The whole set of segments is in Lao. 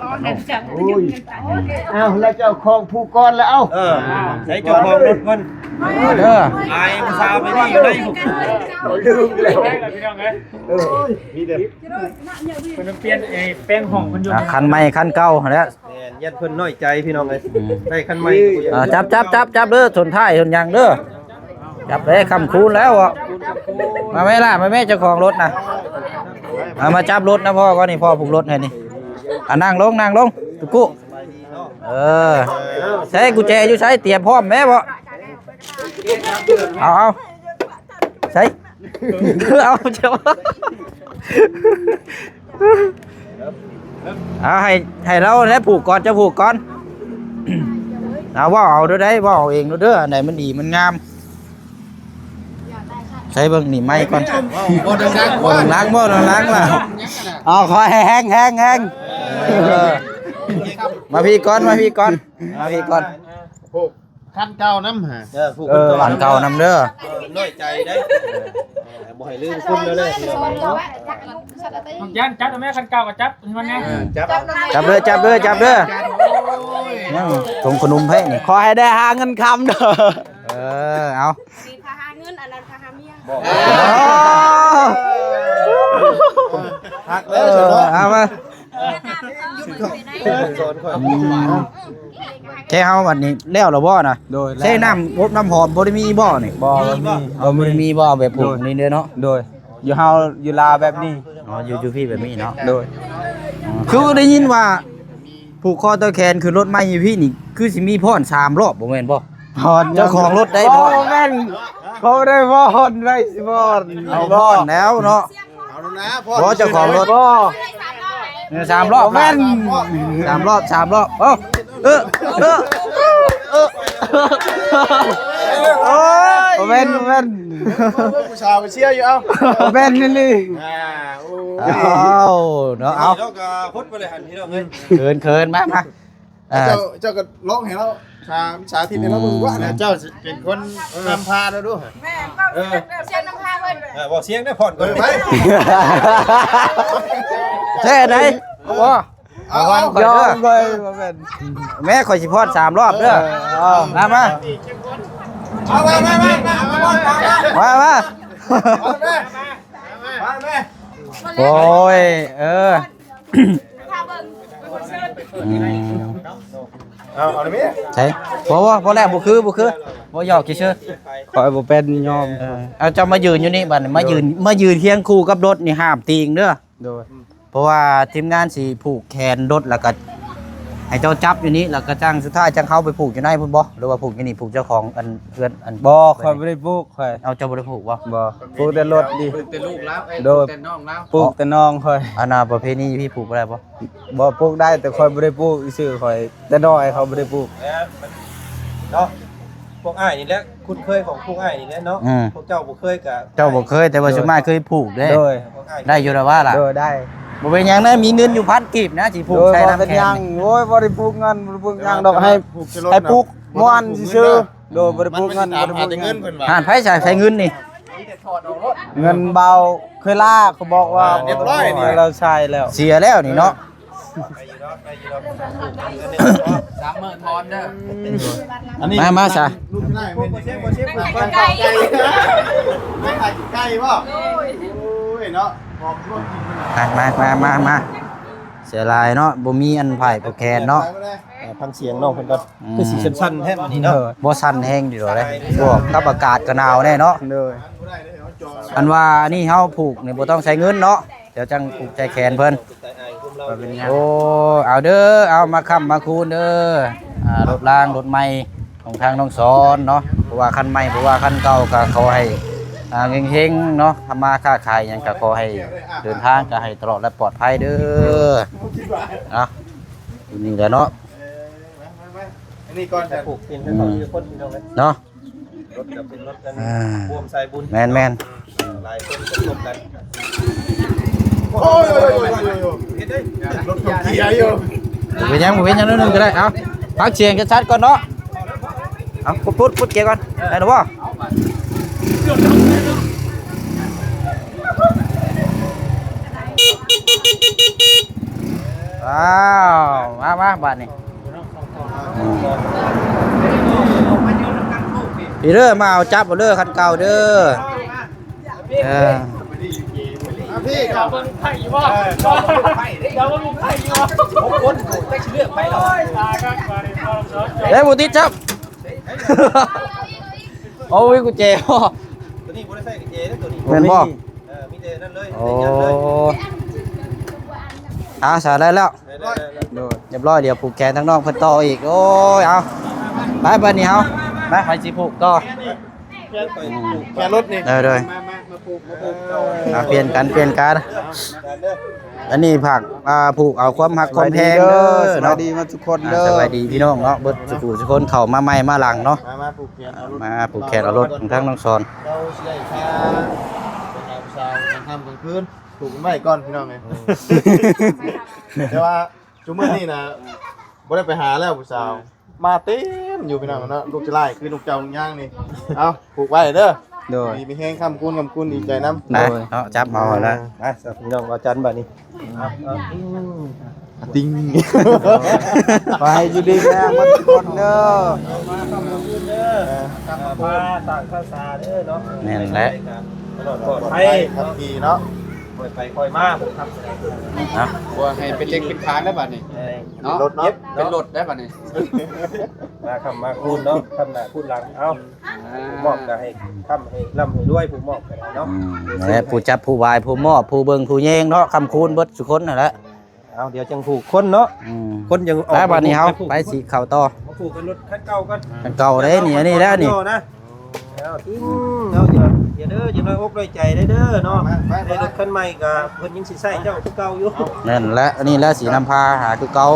ໂອ້ຍ ອ້າວ ແລ້ວເຈົ້າຂອງຜູ້ກ່ອນລະ ເອົ້າ ເອີ ໃຊ້ເຈົ້າຂອງລົດເພິ່ນ ເດີ ອາຍຜູ້ສາວໄປນີ້ຢູ່ໃນ ລືມແລ້ວ ພີ່ນ້ອງເອີຍ ເອີ ມີແຕ່ ເພິ່ນປ່ຽນ ເອີ ແປງຫ້ອງເພິ່ນຢູ່ ອ່າ ຄັນໃໝ່ຄັນເກົ່າຫັ້ນແຫຼະ ແມ່ນ ຢ້ານເພິ່ນນ້ອຍໃຈພີ່ນ້ອງເອີຍ ອືມ ໄດ້ຄັນໃໝ່ ອ່າ ຈັບ ຈັບ ຈັບ ຈັບເດີ ຊົນທ້າຍຊົນຫຍັງເດີ ຈັບເດ້ ຄ້ຳຄູນແລ້ວ ມາແມ່ລະ ມາແມ່ເຈົ້າຂອງລົດນະ ມາ ມາຈັບລົດນະພໍ່ກ່ອນນີ້ ພໍ່ຜູກລົດໃຫ້ນີ້ ອ່າ ນັ່ງລົງ ນັ່ງລົງ ຕຸກຸ ເອີ ໃຊ້ກຸນແຈຢູ່ໃສ ຕຽມພ້ອມແມ້ບໍ ເອົາ ເອົາ ໃຊ້ ເອົາ ເຈົ້າ ເອົາ ໃຫ້ ໃຫ້ລາວແຫຼະຜູກກ່ອນ ເຈົ້າຜູກກ່ອນ ເອົາ ເວົ້າເອົາເດີ ເວົ້າເອົາເອງເດີ ອັນໃດມັນດີມັນງາມ ໃຊ້ເບິ່ງນີ້ໄມ້ກ່ອນ ເວົ້າ ເວົ້າດັງໆ ເວົ້າດັງໆ ເວົ້າດັງໆ ເວົ້າດັງໆ ເອົາ ຂໍແຮງໆ ແຮງໆ ເອີ ມາພີ້ກ່ອນ ມາພີ້ກ່ອນ ມາພີ້ກ່ອນ ຜູກຄັນເກົ່ານຳຫາ ເອີ ຜູກ ເອີ ຄັນເກົ່ານຳເດີ ນ້ອຍໃຈເດ້ ເອີ ບໍ່ໃຫ້ລືມຄຸນເດີ ນ້ອງຈັນ ຈັບແມ່ ຄັນເກົ່າກໍຈັບໃຫ້ມັນແດ່ ເອີ ຈັບ ຈັບເດີ ຈັບເດີ ຈັບເດີ ໂອ້ຍ ຍັງຖົງຂະໜົມໃຜນີ້? ຂໍໃຫ້ໄດ້ຫາເງິນຄຳເດີ. ເອີ ເອົາ ນີ້ພາຫາເງິນ ອັນນັ້ນພາຫາເມຍ. ຮັກແລ້ວເນາະ ເອົາມາ ແຄ່ເຮົາບັດນີ້ແລ້ວແລ້ວບໍ່ນະ? ໂດຍ ໃຊ້ນ້ຳອົບນ້ຳຫອມບໍ່ໄດ້ມີບໍ່ນີ້? ບໍ່ ບໍ່ມີ ບໍ່ມີບໍ່ ແບບຜູກນີ້ເດ້ເນາະ? ໂດຍ ຢູ່ເຮົາຢູ່ລາວແບບນີ້. ອໍ ຢູ່ ຢູ່ພີ້ແບບນີ້ເນາະ? ໂດຍ ຄືໄດ້ຍິນວ່າຜູກຄໍຕໍ່ແຂນຂຶ້ນລົດໄມ້ຢູ່ພີ້ນີ້ ຄືຊິມີຟ້ອນສາມຮອບ ບໍ່ແມ່ນບໍ່? ເຈົ້າຂອງລົດໄດ້ບໍ່? ບໍ່ແມ່ນ ເຂົາໄດ້ຟ້ອນໄດ້ຊິຟ້ອນ ເອົາຟ້ອນແລ້ວເນາະ. ເອົານະ ບໍ່ ເຈົ້າຂອງລົດ ບໍ່ ເອີ ສາມຮອບ ບໍ່ແມ່ນ ສາມຮອບ ສາມຮອບ ເອີ ເອີ ເອີ ໂອ້ຍ ບໍ່ແມ່ນ ບໍ່ແມ່ນ ຜູ້ສາວໄປເຊຍຢູ່ ເອົ້າ ບໍ່ແມ່ນອີ່ຫຼີ ອ່າ ໂອ້ຍ ເອົາເນາະ ເອົາ ເຮົາກໍພົດໄປເລີຍຫັ້ນ ພີ່ນ້ອງເອີຍ ເຂີນໆ ມາ ມາ ອ່າ ເຈົ້າ ເຈົ້າກໍຮ້ອງໃຫ້ລາວ ສາ ສາທິດໃຫ້ລາວເບິ່ງວ່ານະ ເຈົ້າເປັນຄົນນຳພາລາວດູ. ແມ່ນ ເວົ້າ ເອີ ສຽງນຳພາເພິ່ນ ເອີ ເວົ້າສຽງໄດ້ຜ່ອນກ່ອນ ເອີ ໄປ ແທ້ໃດ ບໍ່ ເອົາ ເອົາ ເອົາ ຂ້ອຍເດີ ແມ່ ຂ້ອຍຊິຟ້ອນສາມຮອບເດີ. ເອີ ເອົາ ມາ ມາ ມາ ມາ ໂອ້ຍ ເອີ ອືມ ເອົາ ເອົາແມ່ ໃສ ບໍ່ ບໍ່ ບໍ່ແລ້ວ ບໍ່ຄື ບໍ່ຄື ບໍ່ ຢອກຊື່ໆ ຂ້ອຍບໍ່ເປັນຍອມ. ເອີ ເອົາ ເຈົ້າມາຢືນຢູ່ນີ້ບັດນີ້ ມາຢືນ ມາຢືນຄຽງຄູ່ກັບລົດນີ້ ຫ້າມຕີງເດີ. ໂດຍ ເພາະວ່າທີມງານຊິຜູກແຂນລົດ ແລ້ວກໍໃຫ້ເຈົ້າຈັບຢູ່ນີ້ ແລ້ວກໍຈັ່ງສຸດທ້າຍຈັ່ງເຮົາໄປຜູກຢູ່ໃນພຸ້ນບໍ່ ຫຼືວ່າຜູກຢູ່ນີ້ ຜູກເຈົ້າຂອງອັນເຮືອນອັນ ບໍ່ ຂ້ອຍບໍ່ໄດ້ຜູກ ຂ້ອຍ ເອົາ ເຈົ້າບໍ່ໄດ້ຜູກບໍ່? ບໍ່ ຜູກແຕ່ລົດນີ້ ຜູກແຕ່ລູກລາວ ເອີຍ ໂດຍ ຜູກແຕ່ນ້ອງລາວ ຜູກແຕ່ນ້ອງຂ້ອຍ. ອັນນ່າ ປະເພນີພີ້ຜູກບໍ່ໄດ້ບໍ່? ບໍ່ ຜູກໄດ້ ແຕ່ຂ້ອຍບໍ່ໄດ້ຜູກຊື່ໆ ຂ້ອຍ ແຕ່ນ້ອຍເຂົາບໍ່ໄດ້ຜູກ ເອີ ເນາະ ພວກອ້າຍນີ້ແຫຼະ ຄຸ້ນເຄີຍຂອງພວກອ້າຍນີ້ແຫຼະເນາະ. ອືມ ພວກເຈົ້າບໍ່ເຄີຍກະ ເຈົ້າບໍ່ເຄີຍ ແຕ່ວ່າ ໂດຍ ສ່ວນມາກເຄີຍຜູກເດ້. ໂດຍ ໄດ້ຢູ່ລະວ່າລະ? ໂດຍ ໄດ້ ບໍ່ເປັນຫຍັງນະ ມີເງິນຢູ່ພັນກີບນະ ຊິຜູກໃສ່ນ້ຳແຂງ. ໂດຍ ບໍ່ເປັນຫຍັງ ໂອ້ຍ ບໍ່ໄດ້ຜູກເງິນ ບໍ່ໄດ້ຜູກຫຍັງດອກ ແຕ່ວ່າ ໃຫ້ ໃຫ້ຜູກມ່ວນຊື່ໆ. ໂດຍ ບໍ່ໄດ້ຜູກເງິນ ບໍ່ໄດ້ຜູກເງິນ. ຮ້ານໃຜໃຊ້ ໃຊ້ເງິນນີ້? ເງິນເບົາເຄີຍລາ ເຂົາບອກວ່າ ອ່າ ຮຽບຮ້ອຍນີ້ ລາວໃຊ້ແລ້ວ ເສຍແລ້ວນີ້ເນາະ. ໄດ້ຢູ່ດອກ ໄດ້ຢູ່ດອກ ສາມໝື່ນທອນເດີ. ອັນນີ້ ມາ ມາຊະ ລູກຊາຍແມ່ນ ບໍ່ເຊບ ບໍ່ເຊບ ໄກ່ ໄກ່ ໄກ່ບໍ່? ໂອ້ຍເນາະ ມາ ມາ ມາ ມາ ເສຍຫຼາຍເນາະ ບໍ່ມີອັນຜູກແຂນເນາະ. ອ່າ ຟັງສຽງນ້ອງເພິ່ນກ່ອນ ອືມ ຄືຊິສັ່ນໆແທ້ມື້ນີ້ເນາະ. ເອີ ບໍ່ສັ່ນແຮງຢູ່ດອກເດ້ ບວກກັບອາກາດກໍໜາວແດ່ເນາະ. ໂດຍ ອັນວ່ານີ້ເຮົາຜູກນີ້ບໍ່ຕ້ອງໃຊ້ເງິນເນາະ ດຽວຈັ່ງຜູກໃສ່ແຂນເພິ່ນ. ໂອ້ ເອົາເດີ ເອົາ ມາຄ້ຳມາຄູນເດີ ອ່າ ລົດລາງລົດໃໝ່ຂອງທາງນ້ອງສອນເນາະ ບໍ່ວ່າຄັນໃໝ່ ບໍ່ວ່າຄັນເກົ່າ ກໍຂໍໃຫ້ ອ່າ ເຮັງໆເນາະ ທຳມາຄ້າຂາຍຫຍັງ ກໍຂໍໃຫ້ເດີນທາງ ກໍໃຫ້ຕະຫຼອດ ແລະ ປອດໄພເດີ. ເອົາ ຢູ່ນີ້ແຫຼະເນາະ ອັນນີ້ກ່ອນ ແຕ່ຜູກເປັນ ອືມ ເນາະ. ລົດກໍເປັນລົດກັນ ອ່າ ຮ່ວມສາຍບຸນ ແມ່ນໆ ຫຼາຍຄົນສົມທົບກັນ. ໂອ້ຍ ໂອ້ຍ ໂອ້ຍ ໂອ້ຍ ເຮັດໄດ້ ລົດເຂົາເກຍຢູ່ ບໍ່ເປັນຫຍັງ ບໍ່ເປັນຫຍັງ ໜ້ອຍໜຶ່ງກໍໄດ້. ເອົາ ຟັງສຽງຊັດໆກ່ອນເນາະ. ເອົາ ປຸດ ປຸດ ປຸດເກຍກ່ອນ ໄດ້ແລ້ວບໍ່? ອ້າວ ມາ ມາ ບາດນີ້. ອືມ ພີ່ເດີ ມາເອົາຈັບເອົາເດີ ຄັນເກົ່າເດີ. ເອີ ເດ້ ບໍ່ຕິດຈັບ. ໂອ້ ມີກຸນແຈບໍ່? ຕົວນີ້ບໍ່ໄດ້ໃສ່ກຸນແຈເດ້ ຕົວນີ້ ແມ່ນບໍ່? ເອີ ມີແຕ່ນັ້ນເລີຍ ໂອ້ ເອົາ ສາ ໄດ້ແລ້ວ ໂດຍ ຮຽບຮ້ອຍ ດຽວຜູກແຂນທາງນ້ອງເພິ່ນຕໍ່ອີກ. ໂອ້ຍ ເອົາ ໄປ ບາດນີ້ເຮົາ ມາ ໃຜຊິຜູກຕໍ່? ແຂນລົດນີ້ ເອີ ໂດຍ ມາ ມາ ມາຜູກ ມາຜູກ ອ່າ ປ່ຽນກັນ ປ່ຽນກັນ. ອັນນີ້ຝາກ ອ່າ ຜູກເອົາຄວາມຮັກຄວາມແພງເດີ ສະບາຍດີເນາະ ເນາະ ສະບາຍດີໝົດທຸກຄົນເດີ ອ່າ ສະບາຍດີພີ່ນ້ອງເນາະ ເບິດສູ່ຜູ້ສູ່ຄົນເຂົ້າມາໃໝ່ມາຫຼັງເນາະ ມາ ມາຜູກແຂນເອົາລົດ ມາຜູກແຂນເອົາລົດຂອງທາງນ້ອງສອນ. ເຮົາຊິໄດ້ພາໄປຫາຜູ້ສາວກາງຄ່ຳກາງຄືນ ຜູກໄວ້ກ່ອນພີ່ນ້ອງເອີຍ ແຕ່ວ່າຊຸມມື້ນີ້ນະ ບໍ່ໄດ້ໄປຫາແລ້ວຜູ້ສາວ ມາເຕັມຢູ່ພີ່ນ້ອງເນາະ ລູກຈະຫຼາຍຄືນົກເຈົ້ານົກຍາງນີ້. ເອົາ ຜູກໄວ້ເດີ ໂດຍ ດີມີແຮງ ຄ້ຳຄູນ ຄ້ຳຄູນ ດີໃຈນຳ ໂດຍ ເນາະ ຈັບເອົາຫັ້ນລະ ມາ ພີ່ນ້ອງວ່າຈັນບາດນີ້. ອືມ ຕິງ ຂໍໃຫ້ຢູ່ດີມີແຮງໝົດທຸກຄົນເດີ ມາທຳບຸນເດີ ເອີ ມາສ້າງສາເດີເນາະ ແມ່ນແຫຼະ ປອດໄພ ຂັບຂີ່ເນາະ ຄ່ອຍໄປຄ່ອຍມາ ບໍ່ຂັບ ນະ ບໍ່ໃຫ້ເປັນເຫຼັກເປັນຄານແລ້ວບາດນີ້ ເອີ ເນາະ ເປັນລົດເນາະ ເປັນລົດໄດ້ບາດນີ້ ມາຄ້ຳມາຄູນເນາະ ຄ້ຳໜ້າຄູນຫຼັງ ເອົາ ອ່າ ຜູ້ມອບກໍໃຫ້ຄ້ຳໃຫ້ລ່ຳໃຫ້ລວຍ ຜູ້ມອບກໍໄດ້ເນາະ ອືມ ແລະ ຜູ້ຈັບຜູ້ບາຍ ຜູ້ມອບ ຜູ້ເບິ່ງຜູ້ແຍງເນາະ ຄ້ຳຄູນເບິດທຸກຄົນຫັ້ນແຫຼະ ເອົາ ດຽວຈັ່ງຜູກຄົນເນາະ ອືມ ຄົນຍັງອອກ ແລ້ວບາດນີ້ເຮົາ ມາຜູກ ໄປຊິເຂົ້າຕໍ່ ມາຜູກກັນລົດຄັນເກົ່າກ່ອນ ຄັນເກົ່າເດ້ ນີ້ ອັນນີ້ແຫຼະນີ້ ເນາະ ອືມ ເອົາ ຢ່າເດີ ຢ່ານ້ອຍອົກນ້ອຍໃຈເດີເນາະ ໄດ້ລົດຄັນໃໝ່ກໍເພິ່ນຍັງຊິໃຊ້ເຈົ້າຄືເກົ່າຢູ່ ນັ້ນແຫຼະ ອັນນີ້ແຫຼະຊິນຳພາຫາຄືເກົ່າ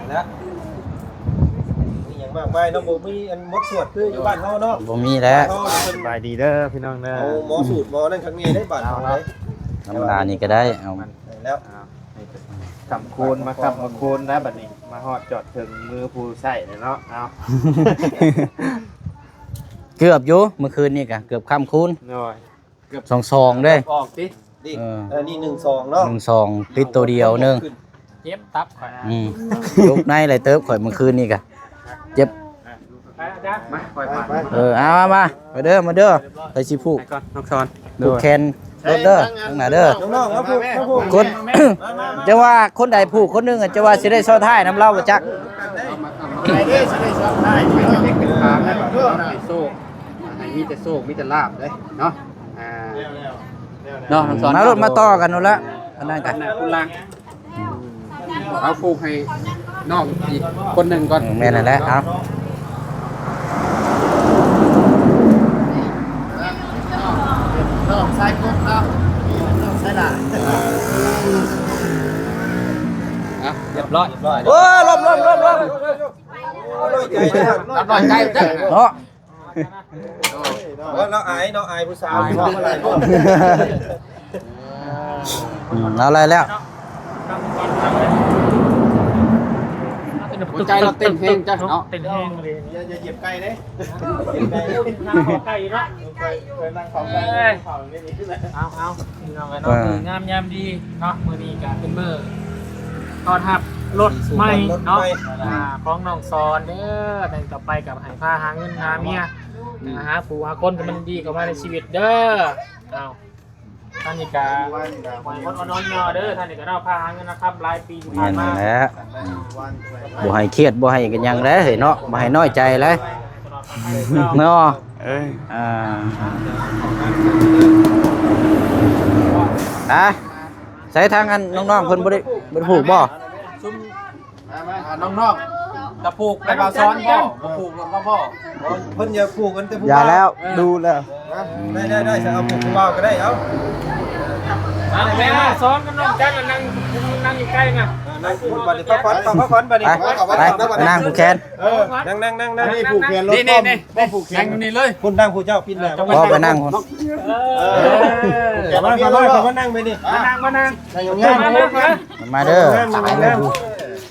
ແລ້ວ ມີຫຍັງມາກມາຍເນາະ ບໍ່ມີອັນບົດສວດຄືຢູ່ບ້ານເຮົາເນາະ ບໍ່ມີແລ້ວ ສະບາຍດີເດີພີ່ນ້ອງເດີ ເອົາໝໍສູດໝໍນັ້ນຄັກແນ່ເດ້ບາດເຮົາເດ້ ທຳມະດານີ້ກໍໄດ້ ເອົາ ແລ້ວ ອ່າ ໃຫ້ຄຳຄູນ ມາຄຳມາຄູນແລ້ວບັດນີ້ ມາຮອດຈອດເຖິງມືຜູ້ໃຊ້ແລ້ວເນາະ ເອົາ ເກືອບຢູ່ ມື້ຄືນນີ້ກະເກືອບຄ້ຳຄູນ ໂດຍ ສອງສອງເດ້ ອອກຕິ ເອີ ເອີ ນີ້ໜຶ່ງສອງເນາະ ໜຶ່ງສອງ ຕິດໂຕດຽວໜຶ່ງ ເຈັບຕັບຂ້ອຍ ອືມ ຈຸກໃນຫຼາຍເຕີບຂ້ອຍມື້ຄືນນີ້ກະ ເຈັບ ມາ ເອີ ເອົາ ມາ ມາ ມາເດີ ມາເດີ ໄປຊິຜູກ ໄປກ່ອນ ນ້ອງສອນ ຜູກແຂນລົດເດີ ຂ້າງໜ້າເດີ ນ້ອງໆ ມາຜູກ ມາຜູກ ຄົນ ຈະວ່າຄົນໃດຜູກຄົນໜຶ່ງ ຈະວ່າຊິໄດ້ຊ້ອນທ້າຍນຳລາວບໍ່ຈັກ ໄດ້ ຊິໄດ້ຊ້ອນທ້າຍ ເປັນເຫຼັກເປັນຄານ ໃຫ້ໂຊກ ໃຫ້ມີແຕ່ໂຊກ ມີແຕ່ລາບເດ້ເນາະ ອ່າ ເນາະ ມາໂລດ ມາຕໍ່ກັນໂລດລະ ອັນນັ້ນກະ ເອົາຜູກໃຫ້ນ້ອງອີກຄົນໜຶ່ງກ່ອນ ເອີ ແມ່ນແລ້ວ ເອົາ ນ້ອງຊາຍກົກເນາະ ນ້ອງຊາຍຫຼ້າ ອ່ະ ຮຽບຮ້ອຍ ໂອ້ຍ ລົມ ລົມ ລົມ ລົມ ເນາະ ເອີ ລາວອາຍເນາະ ອາຍຜູ້ສາວ ອາຍເນາະ ອືມ ເອົາໄດ້ແລ້ວ ຫົວໃຈລາວເຕັ້ນແຮງຈັງເນາະ ເຕັ້ນແຮງເລີຍ ຢ່າ ຢ່າຢຽບໄກ່ເດ້ ຢຽບໄກ່ ໄກ່ເນາະ ເອີຍ ເອົາ ເອົາ ພີ່ນ້ອງເອີຍເນາະ ເອີ ເອີ ງາມຍາມດີເນາະ ມື້ນີ້ກະເປັນມື້ຕ້ອນຮັບລົດໃໝ່ເນາະ ອ່າ ຂອງນ້ອງສອນເດີ ແຕ່ງຕໍ່ໄປກະໃຫ້ພາຫາເງິນຫາເມຍ ຫາຜູ້ຫາຄົນທີ່ມັນດີເຂົ້າມາໃນຊີວິດເດີ ເອົາ ທ່ານນີ້ກະ ໃຫ້ອດອອນນອນເດີ ທ່ານນີ້ກະເນາະ ພາຫາເງິນນະຄັບ ຫຼາຍປີທີ່ຜ່ານມາ ແມ່ນແຫຼະ ບໍ່ໃຫ້ຄຽດ ບໍ່ໃຫ້ກັນຫຍັງເດ້ເນາະ ບໍ່ໃຫ້ນ້ອຍໃຈເລີຍ ເນາະ ເອີ ອ່າ ນະ ໃສທາງອັນນ້ອງໆ ເພິ່ນບໍ່ໄດ້ ບໍ່ໄດ້ຜູກບໍ່? ຊຸມ ອ່າ ນ້ອງໆ ຈະຜູກໃຫ້ບ່າວສອນບໍ່? ບໍ່ຜູກລວມກັນບໍ່? ເພິ່ນຢາກຜູກກັນແຕ່ຜູ້ບ່າວ ຢ່າແລ້ວ ເອີ ດູແລ້ວ ໄດ້ໆໆ ຊິເອົາຜູກຜູ້ບ່າວກໍໄດ້ ເອົາ ມາແມ່ ສອນກັບນ້ອງຈັນ ນັ່ງ ນັ່ງຢູ່ໃກ້ນະ ອ່າ ນັ່ງຢູ່ພຸ້ນ ບັດນີ້ ພັກຜ່ອນ ພັກຜ່ອນ ບັດນີ້ ໄປ ໄປ ໄປນັ່ງຜູກແຂນ ເອີ ນັ່ງໆໆໆ ນີ້ຜູກແຂນລົດ ນີ້ໆໆ ບໍ່ຜູກແຂນ ນັ່ງຢູ່ນີ້ເລີຍ ພຸ້ນນັ່ງຜູ້ເຈົ້າ ປິ່ນໜ້າ ບໍ່ ໄປນັ່ງພຸ້ນ ເອີ ເອີ ເຂົ້າມາ ເຂົ້າມາ ເຂົ້າມານັ່ງໄປນີ້ ມານັ່ງ ມານັ່ງ ນັ່ງຍອງໆ ມາເດີ ຕາຍແລ້ວ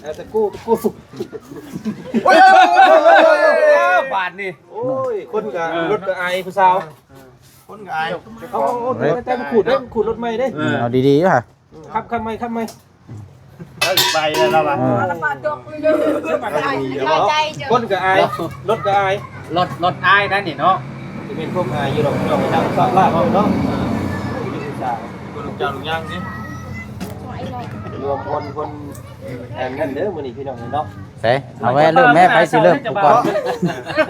ເອີ ຕະກູ້ ຕະກູ້ ໂອ້ຍ ບາດນີ້ ໂອ້ຍ ຄົນກະລົດກະອາຍຜູ້ສາວ ຄົນກະອາຍ ເອົາ ເອົາ ເອົາ ແຕ່ມັນຂູດເດ້ ມັນຂູດລົດໃໝ່ເດ້ ເອີ ເອົາດີໆຢູ່ຫະ ຂັບ ຂັບໃໝ່ ຂັບໃໝ່ ເອີ ໄປແລ້ວລະວະ ເອີ ຄົນກະອາຍ ລົດກະອາຍ ລົດ ລົດອາຍນັ້ນນີ້ເນາະ ຊິແມ່ນຄວາມອາຍຢູ່ດອກ ເຈົ້າໄປທາງສາບລາດເນາະ ເອີ ຜູ້ສາວ ຄົນເຈົ້າລຸງຍ່າງນີ້ ລວມຄົນ ຄົນ ອັນນັ້ນເດີ ມື້ນີ້ພີ່ນ້ອງເນາະ ໃສ ເອົາແມ່ ເລີ່ມແມ່ ໃຜຊິເລີ່ມຜູ້ກ່ອນ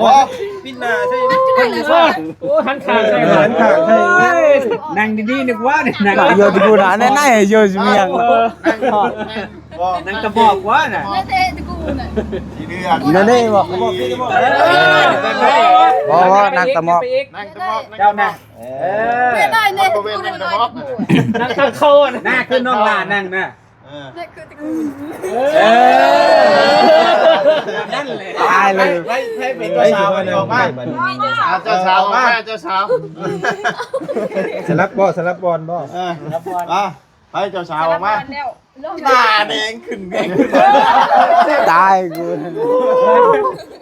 ບໍ່ ປິ່ນໜ້າໃສ່ ໂອ້ ຫັນຂ້າງໃສ່ ເອີ ຫັນຂ້າງໃສ່ ໂອ້ຍ ນັ່ງດີໆ ນຶກວ່ານີ້ ນັ່ງ ເອີ ຢູ່ທີ່ຜູ້ນັ້ນ ໃນໆ ຢູ່ຊິມີຫຍັງ ເອີ ນັ່ງຕະບອກວ່ານະ ຊິເດືອດ ນັ້ນເດ້ ບໍ່ ບໍ່ ບໍ່ ນັ່ງຕະໝອກ ນັ່ງຕະໝອກ ເຈົ້ານັ່ງ ເອີ ນັ່ງຕະໝອກ ນັ່ງທາງເຂົ້ານະ ໜ້າຄືນ້ອງຫຼ້ານັ່ງນະ ເອີ ນັ້ນແຫຼະ ຕາຍເລີຍ ໃຜ ໃຜເປັນເຈົ້າສາວ ອອກມາ ເອົາເຈົ້າສາວອອກມາ ເຈົ້າສາວ ສະຫຼັບບໍ່ ສະຫຼັບບ່ອນບໍ່ ເອີ ສະຫຼັບບ່ອນ ມາ ໃຜເຈົ້າສາວອອກມາ ສະຫຼັບບ່ອນແລ້ວ ໜ້າແດງຂຶ້ນ ແດງຂຶ້ນ ຕາຍກູ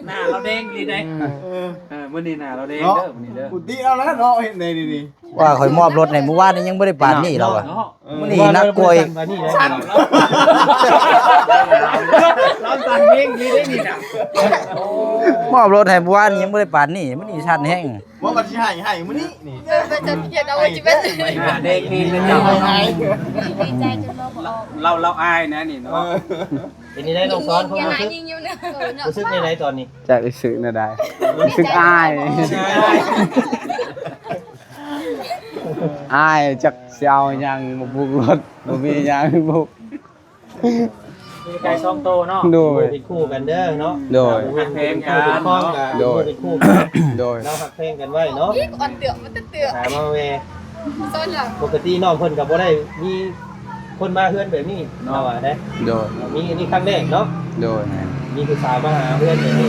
ໜ້າລາວແດງອີ່ຫຼີເດ້. ເອີ ເອີ ມື້ນີ້ໜ້າລາວແດງເດີ ມື້ນີ້ເດີ. ປົກກະຕິເອົາແລ້ວເນາະ ເຮັດໃດນີ້ ວ່າຂ້ອຍມອບລົດໃຫ້ມື້ວານນີ້ຍັງບໍ່ໄດ້ປານນີ້ລາວວ່າ. ເນາະ ມື້ນີ້ໜັກກວ່າອີກ ລາວສັ່ນເຮງອີ່ຫຼີເດ້ນີ້ນະ. ມອບລົດໃຫ້ມື້ວານນີ້ຍັງບໍ່ໄດ້ປານນີ້ ມື້ນີ້ສັ່ນແຮງ. ບໍ່ວ່າຊິໃຫ້ ໃຫ້ມື້ນີ້ນີ້ ເອີ ເຈົ້າຊິເຮັດເອົາ ຊິເປັນ ໜ້າແດງແຮງເລີຍເຈົ້າ. ດີໃຈຈົນເວົ້າບໍ່ອອກ ລາວ ລາວອາຍນະນີ້ເນາະ. ເອີ ເປັນຈັ່ງໃດນ້ອງສອນ ຄວາມຮູ້ສຶກ ຮູ້ສຶກແນວໃດຕອນນີ້? ຈັກຮູ້ສຶກແນວໃດ ຮູ້ສຶກອາຍ ອາຍ ຈັກຊິເອົາຫຍັງມາປຸກລົດ ບໍ່ມີຫຍັງປຸກ. ມີໄກ່ສອງໂຕເນາະ. ໂດຍ ເປັນຄູ່ກັນເດີເນາະ. ໂດຍ ຮັກແພງກັນເນາະ. ໂດຍ ເປັນຄູ່ກັນ. ໂດຍ ເຮົາຮັກແພງກັນໄວ້ເນາະ. ອີກອ່ອນເຕືອມມັນເຕືອມ ຫາມາແວ່. ສ່ວນຫຼາຍປົກກະຕິນ້ອງເພິ່ນກໍບໍ່ໄດ້ມີຄົນມາເຮືອນແບບນີ້ເນາະ ລາວວ່າເດ້. ໂດຍ ມີອັນນີ້ຄັ້ງແລກເນາະ. ໂດຍ ມີຜູ້ສາວມາຫາເຮືອນແບບນີ້.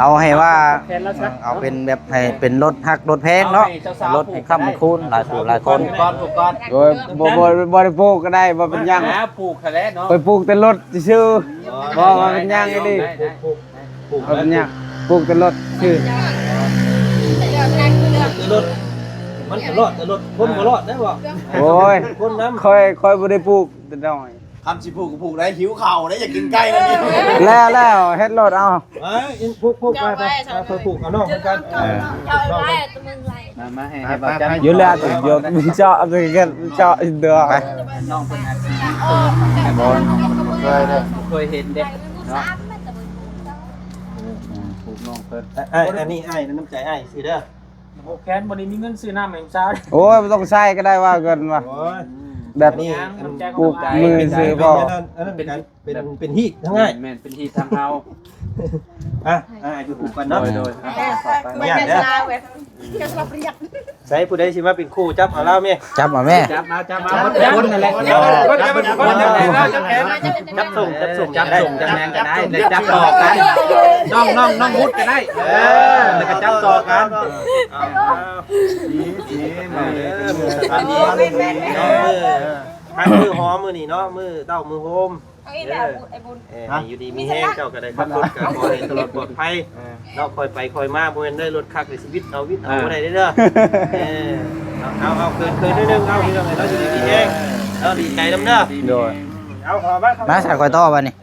ເອົາໃຫ້ວ່າ ແທນລາວຊະ ເອົາເປັນແບບໃຫ້ເປັນລົດຮັກລົດແພງເນາະ. ເອົາໃຫ້ເຈົ້າສາວ ລົດໃຫ້ຄ້ຳໃຫ້ຄູນ ຫຼາຍຜູ້ຫຼາຍຄົນ. ປູກກ່ອນ ປູກກ່ອນ. ໂອ້ຍ ບໍ່ ບໍ່ ບໍ່ໄດ້ປູກກໍໄດ້ ບໍ່ເປັນຫຍັງ. ຫາປູກຫັ້ນແຫຼະເນາະ. ຂ້ອຍປູກແຕ່ລົດຊື່ໆ. ບໍ່ ບໍ່ເປັນຫຍັງອີ່ຫຼີ. ບໍ່ເປັນຫຍັງ ປູກແຕ່ລົດຊື່. ແຕ່ລົດ ມັນກໍລອດ ແຕ່ລົດຄົນບໍ່ລອດໄດ້ບໍ່? ໂອ້ຍ ຄົນນຳ. ຂ້ອຍ ຂ້ອຍບໍ່ໄດ້ປູກແຕ່ນ້ອຍ. ຄັນຊິຜູກກໍຜູກໄດ້ ຫິວເຂົ້າໄດ້ ຢາກກິນໄກ່ແລ້ວນີ້. ແລ້ວ ແລ້ວ ເຮັດໂລດເອົາ. ເອີຍ ຜູກ ຜູກ ໄປ ໄປ ໄປ ຜູກເອົານ້ອງຄືກັນ. ເອີ ມາ ມາໃຫ້ ໃຫ້ບ່າວຈັນ ຢູ່ແລ້ວ ເຈາະ ເຈາະ ເຈາະ ເດີ ໄປ. ນ້ອງເພິ່ນອາດຊິ ບໍ່ ບໍ່ເຄີຍເດ້ເນາະ ຜູກນ້ອງເພິ່ນ. ອ້າຍ ອັນນີ້ອ້າຍ ນ້ຳໃຈອ້າຍຊື່ເດີ. ໂອ້ ແຄນບໍ່ໄດ້ມີເງິນຊື້ນ້ຳໃຫ້ສາວ. ໂອ້ຍ ບໍ່ຕ້ອງໃຊ້ກໍໄດ້ວ່າເງິນວ່າ ໂອ້ຍ ແບບ ອັນນີ້ ປູກມືຊື້ບໍ່? ອັນນັ້ນ ອັນນັ້ນ ເປັນ ເປັນ ເປັນຮີດທາງອ້າຍ. ແມ່ນ ເປັນຮີດທາງເຮົາ. ອ່ະ ອ່ະ ຢູ່ຄູ່ກັນເນາະ. ໂດຍ ໂດຍ ອ່ະ ໄປ ໄປ ໄປ ໄປ ໄປ. ໃສຜູ້ໃດຊິມາເປັນຄູ່ ຈັບເອົາລາວແມ່. ຈັບເອົາແມ່. ຈັບມາ ຈັບມາ ຄົນນັ້ນແຫຼະ. ຈັບ ຈັບ ຈັບ ຈັບ ຈັບ ສົ່ງ ຈັບສົ່ງ ຈັບສົ່ງ ຈັບຫຍັງກໍໄດ້ ແລ້ວຈັບຕໍ່ກັນ. ນ້ອງ ນ້ອງ ນ້ອງບຸດກໍໄດ້. ເອີ ແລ້ວກໍຈັບຕໍ່ກັນ. ດີ ດີ ມາເດີ ມື້ສຳຄັນ ມື້ ມື້ຫອມມື້ນີ້ເນາະ ມື້ເຕົ້າມື້ໂຮມ. ເອີ ຢູ່ດີມີແຮງ ເຈົ້າກໍໄດ້ຂັບລົດ ກໍຂໍໃຫ້ຕະຫຼອດປອດໄພເນາະ. ຄ່ອຍໄປຄ່ອຍມາ ບໍ່ແມ່ນໄດ້ລົດຄັກໃນຊີວິດ ເອົາວິດເອົາບໍ່ໄດ້ເດີ. ເອີ ເອົາ ເອົາ ເຂີນໆ ໜ້ອຍໜຶ່ງ ເອົາ ພີ່ນ້ອງເອີຍ ເນາະ ຢູ່ດີມີແຮງເນາະ. ດີໃຈນຳເດີ. ໂດຍ ເອົາ ເຂົ້າມາ ເຂົ້າມາ ມາ ສາຍ ຂ້ອຍຕໍ່ບາດນີ້.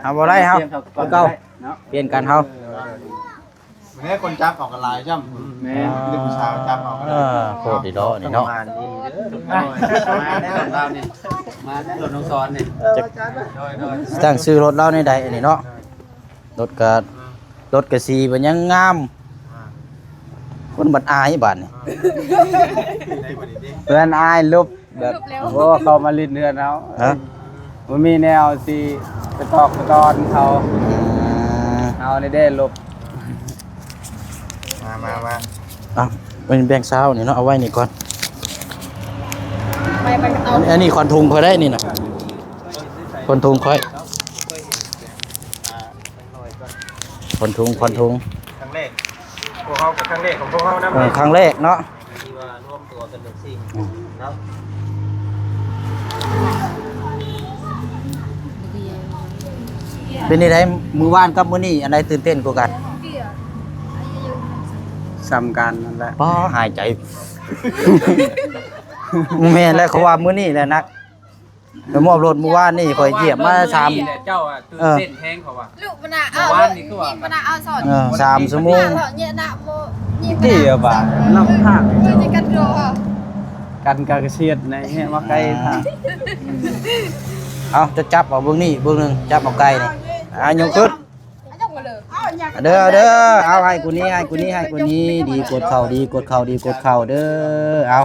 ເຮົາບໍ່ໄດ້ ເຮົາ ຄືເກົ່າ ເນາະ ປ່ຽນກັນເຮົາ. ແມ່ນຄົນຈັບເອົາກັນຫຼາຍຊ້ຳ. ແມ່ນ ເດັກຜູ້ສາວຈັບເອົາກັນ. ເອີ ໂຄດດີເນາະນີ້ເນາະ. ປະມານນີ້ເດີ ມາແນ່ນອນລາວນີ້ ມາແນ່ນອນນ້ອງສອນນີ້. ໂດຍ ໂດຍ ຕັ້ງຊື່ລົດລາວແນວໃດອັນນີ້ເນາະ. ລົດກະ ລົດກະສີມັນຍັງງາມ. ຄົນບັດອາຍບາດນີ້ ເຮືອນອາຍລົບ. ແບບ ໂອ້ ເຂົ້າມາຫຼິ້ນເຮືອນເຮົາ ຮະ ບໍ່ມີແນວຊິໄປຕອກໄປຕອນເຂົາ. ອືມ ເຮົານີ້ເດ້ລົບ. ມາ ມາ ມາ. ເອົາ ເປັນແບງຊາວນີ້ເນາະ ເອົາໄວ້ນີ້ກ່ອນ. ໄປ ໄປ ອັນ ອັນນີ້ຂວັນທຸງຂ້ອຍໄດ້ນີ້ນະ ຂວັນທຸງຂ້ອຍ. ຂວັນທຸງ ຂວັນທຸງ ຄັ້ງແລກ ພວກເຮົາກໍຄັ້ງແລກຂອງພວກເຮົານຳ. ເອີ ຄັ້ງແລກເນາະ ທີ່ວ່າລວມຕົວກັນຈັ່ງຊີ້ ອືມ ເນາະ. ເປັນຈັ່ງໃດ ມື້ວານກັບມື້ນີ້ ອັນໃດຕື່ນເຕັ້ນກວ່າກັນ? ສ່ຳກັນນັ້ນແຫຼະ. ປ້າ ຫາຍໃຈ ແມ່ນແຫຼະ ເຂົາວ່າມື້ນີ້ແຫຼະໜັກ. ໄປມອບລົດມື້ວານນີ້ ຂ້ອຍຢຽບມາສາມ ເຈົ້າອະຕື່ນເຕັ້ນແຮງເຂົາວ່າ. ລູກມັນນະ ເອີ ວານນີ້ຄືວ່າ ຍິງມັນນະ ເອົາສອນ ເອີ ສາມຊົ່ວໂມງ. ເນຍນະ ບໍ່ຍິງມັນນະ ທີ່ວ່ານຳທາງ ເອີ ຊິກັນໂດ ກັນກະກະຊຽດໃນແຮງມາໄກທາງ. ເອົາ ຈະຈັບເອົາເບິ່ງນີ້ເບິ່ງໜຶ່ງ ຈັບເອົາໄກ່ນີ້ ອ່າ ຍົກຂຶ້ນ ເອົາເດີ ເອົາເດີ ເອົາ ໃຫ້ກູນີ້ ໃຫ້ກູນີ້ ໃຫ້ກູນີ້ ດີກວດເຂົ່າ ດີກວດເຂົ່າ ດີກວດເຂົ່າເດີ. ເອົາ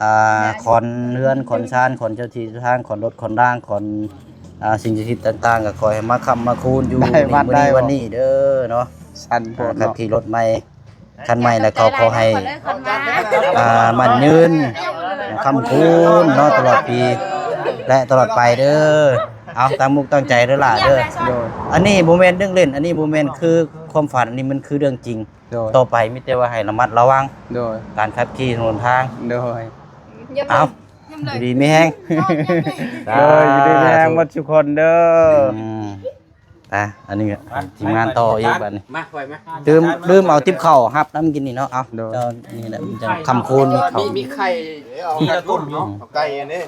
ອ່າ ຂອນເຮືອນ ຂອນຊານ ຂອນເຈົ້າທີ່ເຈົ້າທາງ ຂອນລົດຂອນລາງ ຂອນ ອ່າ ສິ່ງສັກສິດຕ່າງໆ ກໍຂໍໃຫ້ມາຄ້ຳມາຄູນຢູ່ໃນມື້ນີ້ວັນນີ້ເດີເນາະ. ສັນໂພດເນາະ ຂັບຂີ່ລົດໃໝ່ຄັນໃໝ່ ແລ້ວກໍຂໍໃຫ້ ອ່າ ໝັ້ນຍືນຄ້ຳຄູນເນາະ ຕະຫຼອດປີ ແລະ ຕະຫຼອດໄປເດີ. ເອົາ ຕັ້ງມຸກຕັ້ງໃຈເດີຫຼ້າເດີ. ໂດຍ ອັນນີ້ບໍ່ແມ່ນເລື່ອງຫຼິ້ນ ອັນນີ້ບໍ່ແມ່ນຄືຄວາມຝັນ ອັນນີ້ມັນຄືເລື່ອງຈິງ. ໂດຍ ຕໍ່ໄປມີແຕ່ວ່າໃຫ້ລະມັດລະວັງ ໂດຍ ການຂັບຂີ່ຖະໜົນທາງ. ໂດຍ ເອົາ ຢູ່ດີມີແຮງ ເດີ ຢູ່ດີມີແຮງໝົດທຸກຄົນເດີ. ອືມ ອ່ະ ອັນນີ້ກໍທີມງານຕໍ່ອີກບັດນີ້ ມາ ຄ່ອຍມາ ລືມ ລືມເອົາຕິບເຂົ້າຮັບນຳກິນນີ້ເນາະ. ເອົາ ໂດຍ ເຈົ້າ ນີ້ແຫຼະ ມັນຈະຄຳຄູນມີເຂົ້າ ມີ ມີໄຂ່ ເອົາໄກ່ອັນນີ້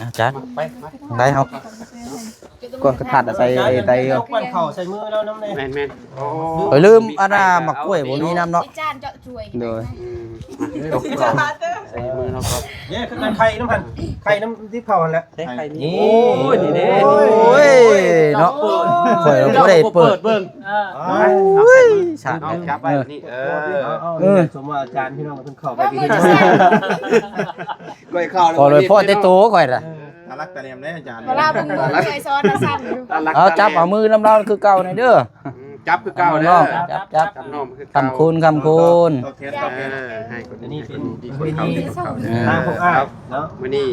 ອາຈານ ໄປ ໄປເຮົາ ກວນກະທັດໃສ່ໄຕຢູ່ ກວນເຂົ້າໃສ່ມືລາວນຳແດ່ ແມ່ນໆ. ໂອ້ ຂ້ອຍລືມອັນນ່າ ໝາກກ້ວຍບໍ່ມີນຳເນາະ ຈານເຈາະ ໂດຍ ອືມ ໃສ່ມືເຮົາກໍ ເດ້ ຄືກັນໄຂ່ນຳຫັ້ນ ໄຂ່ນຳທີ່ເຜົາຫັ້ນແຫຼະ ໃສ່ໄຂ່ນີ້ ໂອ້ຍ ນີ້ເດ້ ໂອ້ຍ ເນາະ ຂ້ອຍບໍ່ໄດ້ເປີດເບິ່ງ ເອີ ໂອ້ຍ ສາດ ເອົາຈັບໄວ້ນີ້ ເອີ ເອີ ສົມວ່າອາຈານ ພີ່ນ້ອງເພິ່ນເຂົ້າໄປ ຂ້ອຍເຂົ້າ ຂໍໂດຍພໍແຕ່ໂຕຂ້ອຍນະ ຕາລັກຕາແຫຼມເດ້ອາຈານ ເວລາເບິ່ງ ເບິ່ງໄອສອນນະສັ່ນຢູ່ ເອົາ ຈັບເອົາມືນຳລາວຄືເກົ່ານີ້ເດີ. ອືມ ຈັບຄືເກົ່າເດີ ຈັບ ຈັບ ຈັບນ້ອງຄືເກົ່າ ຄຳຄູນ ຄຳຄູນ ເອີ ໃຫ້ຄົນນີ້ ໃຫ້ຄົນນີ້ ດີກວ່າເກົ່າ ທາງພວກອ້າຍເນາະ ມື້ນີ້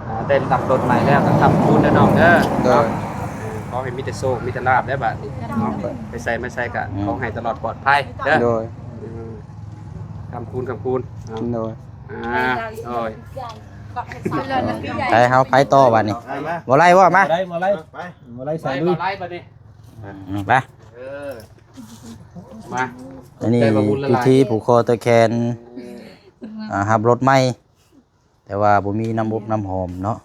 ອ່າ ໄດ້ລັບລົດໃໝ່ແລ້ວກໍຄຳຄູນເດີນ້ອງເດີ ໂດຍ ເນາະ ເອີ ຂໍໃຫ້ມີແຕ່ໂຊກ ມີແຕ່ລາບເດີບາດນີ້ເນາະ ໄປໃສມາໃສກໍ ອືມ ຂໍໃຫ້ຕະຫຼອດປອດໄພເດີ ໂດຍ ເອີ ຄຳຄູນ ຄຳຄູນ ເນາະ ໂດຍ ອ່າ ໂດຍ ໄປເຮົາໄປຕໍ່ບາດນີ້ ມາ ບໍ່ໄລ່ບໍ່ ມາ ບໍ່ໄລ່ ບໍ່ໄລ່ ໄປ ບໍ່ໄລ່ ໃສ່ລຸຍ ບໍ່ໄລ່ບາດນີ້ ອືມ ໄປ ເອີ ມາ ອັນນີ້ພິທີຜູກຄໍຕໍ່ແຂນ ອ່າ ຮັບລົດໃໝ່ ແຕ່ວ່າບໍ່ມີນ້ຳອົບນ້ຳຫອມເນາະ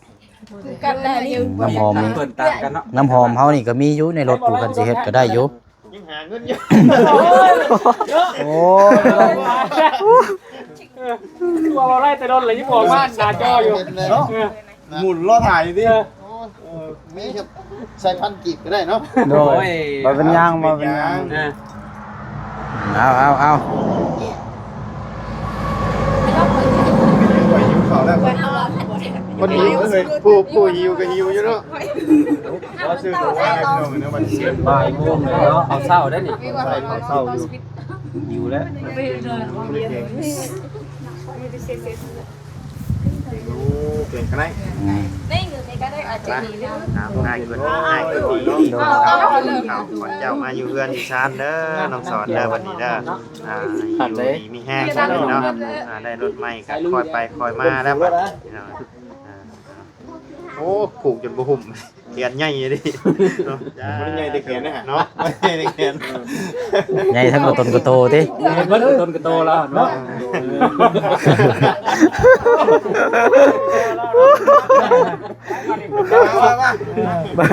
ຄືກັນແຫຼະ ອືມ ນ້ຳຫອມນີ້ ເພິ່ນຕ່າງກັນເນາະ ນ້ຳຫອມເຮົານີ້ກໍມີຢູ່ໃນລົດຢູ່ ຄັນຊິເຮັດກໍໄດ້ຢູ່ ຍັງຫາເງິນຢູ່ ໂອ້ ຄືວ່າບໍ່ໄລ່ແຕ່ດົນແລ້ວ ຍັງອອກມາໜ້າຈໍຢູ່ ເນາະ ເອີ ໝຸນລໍຖ່າຍຢູ່ຕິ ເອີ ເອີ ມີແຕ່ໃສ່ພັນກີບກໍໄດ້ເນາະ ໂດຍ ໂອ້ຍ ບໍ່ເປັນຫຍັງ ບໍ່ເປັນຫຍັງ ເອີ ເອົາ ເອົາ ເອົາ ຂ້ອຍຫິວເຂົ້າແລ້ວ ຄົນຫິວເອີຍ ຜູ້ ຜູ້ຫິວກໍຫິວຢູ່ເນາະ ບໍ່ຊື້ກັບຫວານໃຫ້ພີ່ນ້ອງເນາະ ບັດນີ້ບ່າຍໂມງແລ້ວເນາະ ເຂົ້າເຊົ້າໄດ໋ນີ້ ເຂົ້າເຊົ້າຢູ່ ຫິວແລ້ວ ໂອ້ ເກັ່ງຂະໜາດ ອືມ ໄດ້ເງິນນີ້ກໍໄດ້ອາດຈະດີເນາະ ອ້າຍເພິ່ນ ອ້າຍເພິ່ນ ໂດຍ ເອົາ ເອົາ ເອົາ ເອົາ ເຈົ້າມາຢູ່ເຮືອນຢູ່ຊານເດີ ນ້ອງສອນເດີ ບັດນີ້ເດີ ອ່າ ຢູ່ດີມີແຮງເນາະ ອ່າ ໄດ້ລົດໃໝ່ກໍຄ່ອຍໄປຄ່ອຍມາແລ້ວບັດນີ້ເນາະ ອ່າ ໂອ້ ຜູກຈົນບໍ່ຫຸ້ມ ແຂນໃຫຍ່ເດ້ເນາະ ບໍ່ໄດ້ໃຫຍ່ແຕ່ແຂນເດ້ເນາະ ໃຫຍ່ແຕ່ແຂນ ໃຫຍ່ທັງກະຕົນກະໂຕຕິ ໃຫຍ່ເບິດກະຕົນກະໂຕລາວເນາະ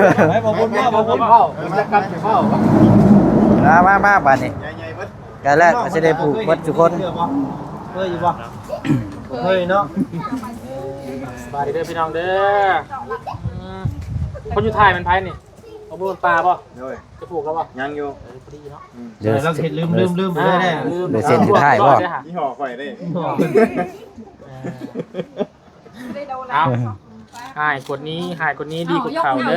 ໄປ ບໍ່ບຸນເວົ້າ ບໍ່ບຸນເວົ້າ ຈັກກັນໄປເວົ້າ ມາ ມາ ມາ ບາດນີ້ ໃຫຍ່ໆເບິດ ໃກ້ແລ້ວກໍຊິໄດ້ຜູກເບິດທຸກຄົນ ເຄີຍຢູ່ບໍ່? ເຄີຍເນາະ ສະບາຍດີເດີພີ່ນ້ອງເດີ ອືມ ຄົນຢູ່ທ້າຍແມ່ນໃຜນີ້? ເອົາມືປາບໍ່? ໂດຍ ຈະຜູກແລ້ວບໍ່? ຍັງຢູ່ ເອີ ພໍດີເນາະ ອືມ ເດີ ລອງເຮັດລືມ ລືມ ລືມໄປເລີຍເດ້ ລືມ ເດີ ເສັ້ນສຸດທ້າຍບໍ່? ຍີ່ຫໍ້ຂ້ອຍເດ້ ເອົາ ອ້າຍຄົນນີ້ ອ້າຍຄົນນີ້ດີກວ່າເຂົາເດີ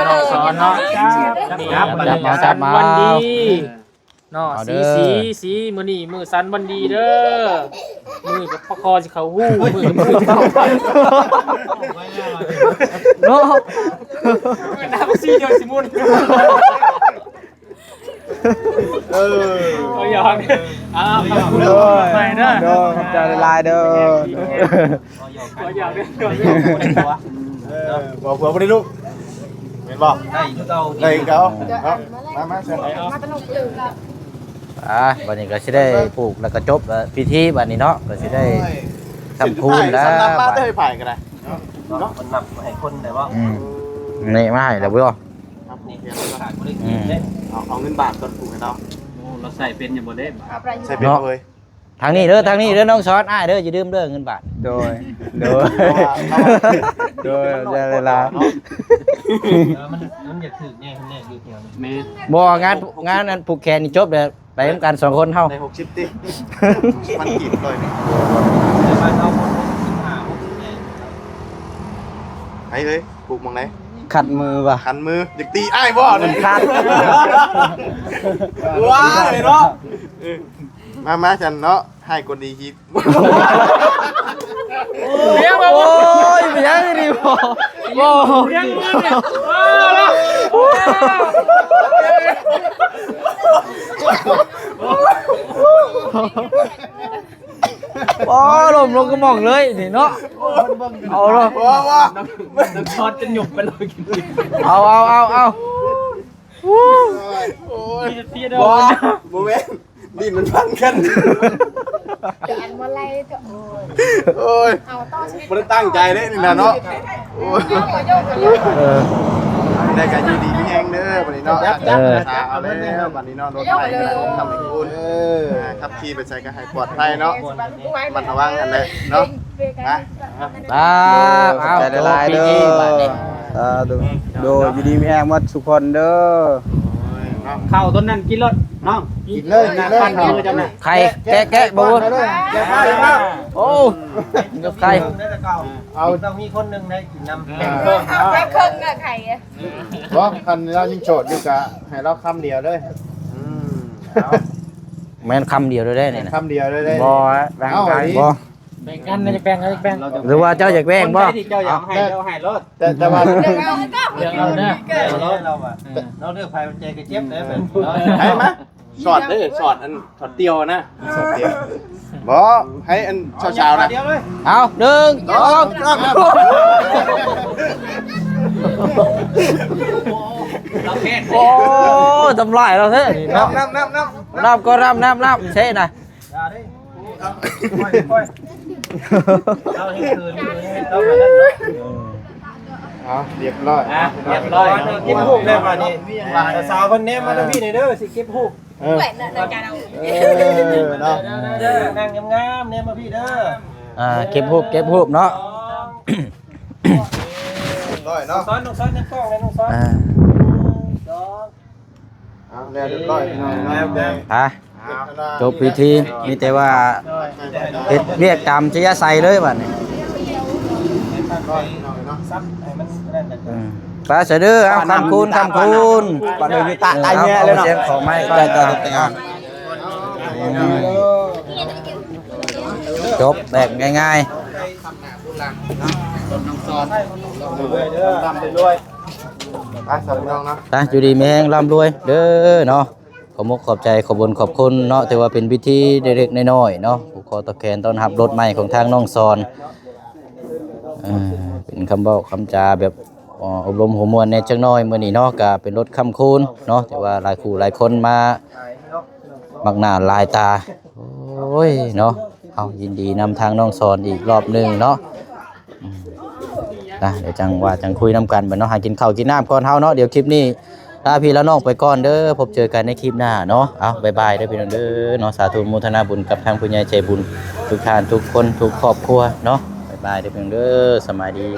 ນ້ອງສອນເນາະ ນີ້ ຈັບມາ ຈັບມາ ວັນດີ ເນາະ ເອົາເດີ ສີ ສີ ສີ ມື້ນີ້ມື້ສັນວັນດີເດີ ມື້ກັບປະຄໍຊິເຂົ້າຫູ ມື້ກັບມືເຂົ້າເນາະ ໜ້າບັກຊີດຽວຊິມຸນ ເອີ ເອົາຫຍອກ ເອົາ ໂດຍ ໃໝ່ເດີ ໂດຍ ຂອບໃຈຫຼາຍໆເດີ ເອີ ບໍ່ເຜື່ອບໍ່ໄດ້ລູກ ແມ່ນບໍ່? ໄດ້ຄືເກົ່າ ໄດ້ຄືເກົ່າເນາະ ມາ ມາ ເຊີນ ອ່າ ບັດນີ້ກໍຊິໄດ້ຜູກແລ້ວກໍຈົບພິທີບັດນີ້ເນາະ ກໍຊິໄດ້ຄຳຄູນແລ້ວ ເສັ້ນສຸດທ້າຍສຳລັບມາເດີ ໃຫ້ໃຜກໍໄດ້ເນາະ ເນາະ ເພິ່ນນັບໃຫ້ຄົນໄດ້ບໍ່? ອືມ ນີ້ມາໃຫ້ແລ້ວບໍ່? ນັບນີ້ຂາດບໍ່ໄດ້ກິນເດ້ ອືມ ເອົາ ເອົາເງິນບາດກ່ອນຜູກໃຫ້ລາວ ໂອ້ ລາວໃຊ້ເປັນຢູ່ບໍ່ເດ້? ໃຊ້ເປັນເວີຍ ທາງນີ້ເດີ ທາງນີ້ເດີ ນ້ອງສອນ ອ້າຍເດີ ຢ່າລືມເດີ ເງິນບາດ ໂດຍ ໂດຍ ໂດຍ ຢ່າເວລາ ເອີ ມັນ ມັນຢາກຖືກແນ່ ແນ່ຢູ່ແຖວນີ້ ແມ່ນ ບໍ່ ງານ ງານອັນຜູກແຂນນີ້ຈົບແລ້ວ ໄປນຳກັນສອງຄົນເຮົາ ໄດ້ຫົກສິບຕິ ພັນກີບຮ້ອຍໜຶ່ງ ໃຜເອີຍ ຜູກໝ່ອງໃດ? ຄັນມືວ່າ ຄັນມື ຢາກຕີອ້າຍບໍ່? ຄັນ ວ້າຍເນາະ ເອີ ມາ ມາຊັ້ນເນາະ ໃຫ້ຄົນດີຄິດ ໂອ້ຍ ເປັນຫຍັງນີ້ບໍ່ ບໍ່ ບໍ່ ລົ້ມລົງກະໝ່ອງເລີຍນີ້ເນາະ. ເອົາເນາະ ບໍ່ ບໍ່ ນ້ຳຊອດຈະຫຍຸບໄປເລີຍ. ເອົາ ເອົາ ເອົາ ເອົາ ໂອ້ຍ ບໍ່ ບໍ່ແມ່ນ ດິນມັນພັນກັນ ແຕ່ອັນບໍ່ໄລ່ ໂອ້ຍ ເອົາຕໍ່ຊີວິດ ບໍ່ໄດ້ຕັ້ງໃຈເດ້ນີ້ນະເນາະ. ໂອ້ຍ ເອີ ໄດ້ກໍຢູ່ດີມີແຮງເດີບັດນີ້ເນາະ. ເອີ ເອົາແລ້ວບັດນີ້ເນາະ ລົດໄຟກໍໄດ້ ເອີ ຂັບຂີ່ໄປໃສກໍໃຫ້ປອດໄພເນາະ ລະມັດລະວັງຫັ້ນແຫຼະເນາະ. ເອົາ ຂອບໃຈຫຼາຍໆເດີ ສາທຸ ໂດຍ ຢູ່ດີມີແຮງໝົດທຸກຄົນເດີ. ເຂົ້າຕົ້ນນັ້ນກິນໂລດເນາະ ກິນເລີຍ ກິນເລີຍ ເຈົ້ານະ ໄຂ່ ແກະ ແກະ ບໍ່ ແກະໄຂ່ ໂອ້ ກັບໄຂ່ ເອົາ ຕ້ອງມີຄົນໜຶ່ງໄດ້ກິນນຳ ເອີ ເອົາໄປເຄິ່ງນະໄຂ່ ບໍ່ ຄັນລາວຍັງໂສດຢູ່ກະໃຫ້ລາວຄຳດຽວເດີ. ອືມ ເອົາ ແມ່ນຄຳດຽວເລີຍເດ້ນີ້ນະ ຄຳດຽວເລີຍເດ້ ບໍ່ ແບ່ງກັນ ເອົາ ບໍ່ ແບ່ງກັນ ແບ່ງກັນ ແບ່ງ ຫຼືວ່າເຈົ້າຢາກແບ່ງບໍ່? ຄົນໃດທີ່ເຈົ້າຢາກໃຫ້ ເຈົ້າໃຫ້ໂລດ ແຕ່ ແຕ່ວ່າ ເລືອກເອົາເດີ ເລືອກເອົາໂລດ ເອີ ເຮົາເລືອກໃຜມັນໃຈກະເຈັບເດ້. ໃຫ້ມາ ສອດເດ້ ສອດອັນ ສອດຕຽວນະ ສອດຕຽວ ບໍ່ ໃຫ້ອັນສາວໆນະ ດຽວເລີຍ ເອົາ ໜຶ່ງ ສອງ ສາມ ໂອ້ຍ ທຳລາຍລາວແທ້ນີ້ເນາະ ນັບ ນັບ ນັບ ນັບ ນັບກໍນັບ ນັບ ນັບ ເຊນະ ຢ່າເດ້ ຄ່ອຍ ຄ່ອຍ ເອົາໃຫ້ຄືນ ຄືນໃຫ້ເຈົ້າໄປນັ້ນເນາະ. ເອົາ ຮຽບຮ້ອຍ ອ່ະ ຮຽບຮ້ອຍ ເກັບຮູບແລ້ວບາດນີ້ ສາວໆເພິ່ນແນມມາທາງພີ້ແດ່ເດີ ຊິເກັບຮູບ ເອີ ໄວ້ນະ ນະຈານເອົາ ເອີ ເນາະ ນັ່ງງາມໆ ແນມມາພີ້ເດີ ອ່າ ເກັບຮູບ ເກັບຮູບເນາະ ຮຽບຮ້ອຍເນາະ ນ້ອງຊອນ ນ້ອງຊອນ ຍັງກ້ອງແດ່ນ້ອງຊອນ ອ່າ ສອງ ເອົາແລ້ວຮຽບຮ້ອຍພີ່ນ້ອງເນາະ ໄປ ຈົບພິທີ ມີແຕ່ວ່າເຮັດວຽກຕາມໄຊຍະໄຊເລີຍບາດນີ້ ເອີ ໄປຊະເດີ ເອົາ ຄຳຄູນ ຄຳຄູນ ປາດເດີຢູ່ຕາ ຕາຍແຍະເລີຍເນາະ ຂອງໄມ້ກ່ອນ ອືມ ຈົບແບບງ່າຍໆ ໄປຊະພີ່ນ້ອງເນາະ ໄປ ຢູ່ດີມີແຮງ ລ່ຳລວຍເດີເນາະ. ຂອບມຸກຂອບໃຈ ຂອບບຸນຂອບຄຸນເນາະ ຖືວ່າເປັນພິທີເລັກໆນ້ອຍໆເນາະ ຜູກຄໍຕໍ່ແຂນຕ້ອນຮັບລົດໃໝ່ຂອງທາງນ້ອງສອນ ເອີ ເປັນຄຳເວົ້າຄຳຈາແບບ ເອີ ອົບລົມຫົວມ່ວນແດ່ຈັກໜ້ອຍມື້ນີ້ເນາະ ກະເປັນລົດຄ້ຳຄູນເນາະ ຖືວ່າຫຼາຍຄູ່ຫຼາຍຄົນມາ ມັກໜ້າຫຼາຍຕາ ໂອ້ຍເນາະ ເຮົາຍິນດີນຳທາງນ້ອງສອນອີກລອບໜຶ່ງເນາະ ອືມ ນະ ດຽວຈັ່ງວ່າຈັ່ງຄຸຍນຳກັນບັດເນາະ ຫາກິນເຂົ້າກິນນ້ຳກ່ອນເຮົາເນາະ ດຽວຄລິບນີ້ລາພີ່ລານ້ອງໄປກ່ອນເດີ ພົບເຈີກັນໃນຄລິບໜ້າເນາະ ເອົາ ບາຍບາຍເດີພີ່ນ້ອງເດີເນາະ ສາທຸໂມທະນາບຸນກັບທາງຜູ້ໃຫຍ່ໃຈບຸນທຸກທ່ານທຸກຄົນທຸກຄອບຄົວເນາະ ບາຍບາຍເດີພີ່ນ້ອງເດີ ສະບາຍດີ.